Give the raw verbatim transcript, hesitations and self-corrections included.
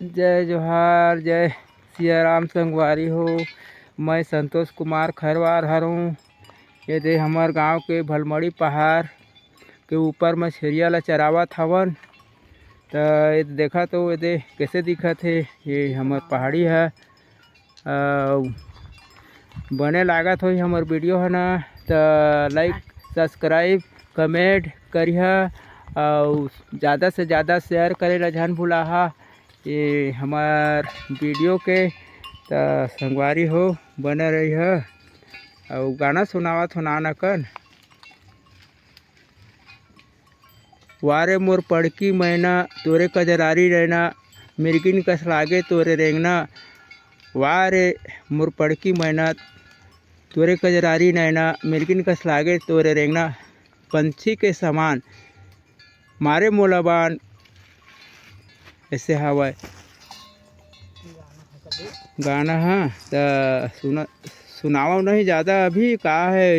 जय जोहार, जय सिया राम संगवारी हो। मैं संतोष कुमार खरवार हरौं। ये दे हमर गांव के भलमड़ी पहाड़ के ऊपर म छेरिया ला चरावत हवन। त ये देखा तो ये दे कैसे दिखत हे, ये हमर पहाड़ी है। अउ बने लागत होही हमर वीडियो ह ना, त like, subscribe, comment करिहा अउ ज़्यादा से ज़्यादा share करे ला झन भुलाहा। ये हमर वीडियो के त संगवारी हो बने रहिहा। अउ गाना सुनावत हो नान अकन। वारे मोर पड़की मैना, तोरे कजरारी नैना, मिर्गिन कस लागे तोरे रेंगना। वारे मोर पड़की मैना, तोरे कजरारी नैना, मिर्गिन कस लागे तोरे रेंगना। पंछी के समान मारे मोला बान, ऐसे हवय गाना ह। त सुना, सुनावव नहीं ज़्यादा अभी, का है,